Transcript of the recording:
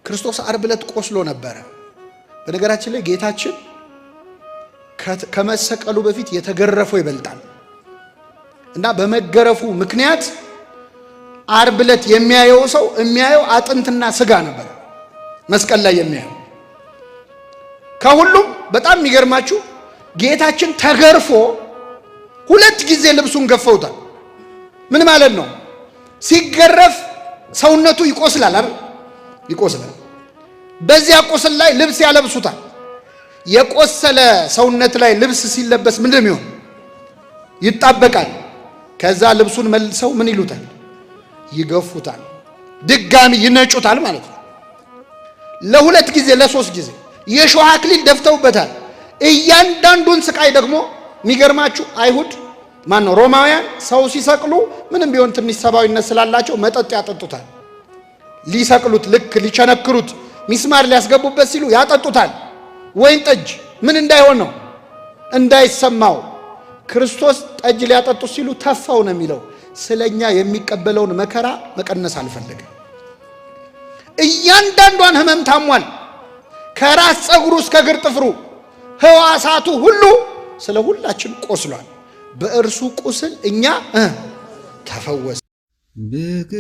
ክርስቶስ ዓርብ ዕለት ቆስሎ ነበረ። በነገራችን ላይ ጌታችን ከመሰቀሉ በፊት የተገረፈው ይበልጣል እና በመገረፉ ምክንያት ዓርብ ዕለት የሚያየው ሰው የሚያየው አጥንትና ስጋ ነበር። መስቀል ላይ የሚያየው ከሁሉም በጣም የሚገርማችሁ ጌታችን ተገርፎ ሁለት ጊዜ ልብሱን ገፈውታል። ምን ማለት ነው? ሲገረፍ ሰውነቱ ይቆስላል አይደል? ይቆስላል። በዚያ ቁስል ላይ ልብስ ያለብሱታል። የቆሰለ ሰውነት ላይ ልብስ ሲለበስ ምንድን ነው የሚሆን? ይጣበቃል። ከዛ ልብሱን መልሰው ምን ይሉታል? ይገፉታል። ድጋሚ ይነጩታል ማለት ነው። ለሁለት ጊዜ ለሶስት ጊዜ የሾህ አክሊል ደፍተውበታል። እያንዳንዱን ስቃይ ደግሞ የሚገርማችሁ አይሁድ ማን ነው ሮማውያን ሰው ሲሰቅሉ ምንም ቢሆን ትንሽ ሰብአዊነት ስላላቸው መጠጥ ያጠጡታል። ሊሰቅሉት ልክ ሊቸነክሩት ሚስማር ሊያስገቡበት ሲሉ ያጠጡታል። ወይን ጠጅ ምን እንዳይሆን ነው እንዳይሰማው። ክርስቶስ ጠጅ ሊያጠጡት ሲሉ ተፋው ነው የሚለው። ስለኛ የሚቀበለውን መከራ መቀነስ አልፈለገም። እያንዳንዷን ህመም ታሟል። ከራስ ፀጉሩ እስከ እግር ጥፍሩ ህዋሳቱ ሁሉ ስለ ሁላችን ቆስሏል። በእርሱ ቁስል እኛ ተፈወስ። ብቅይር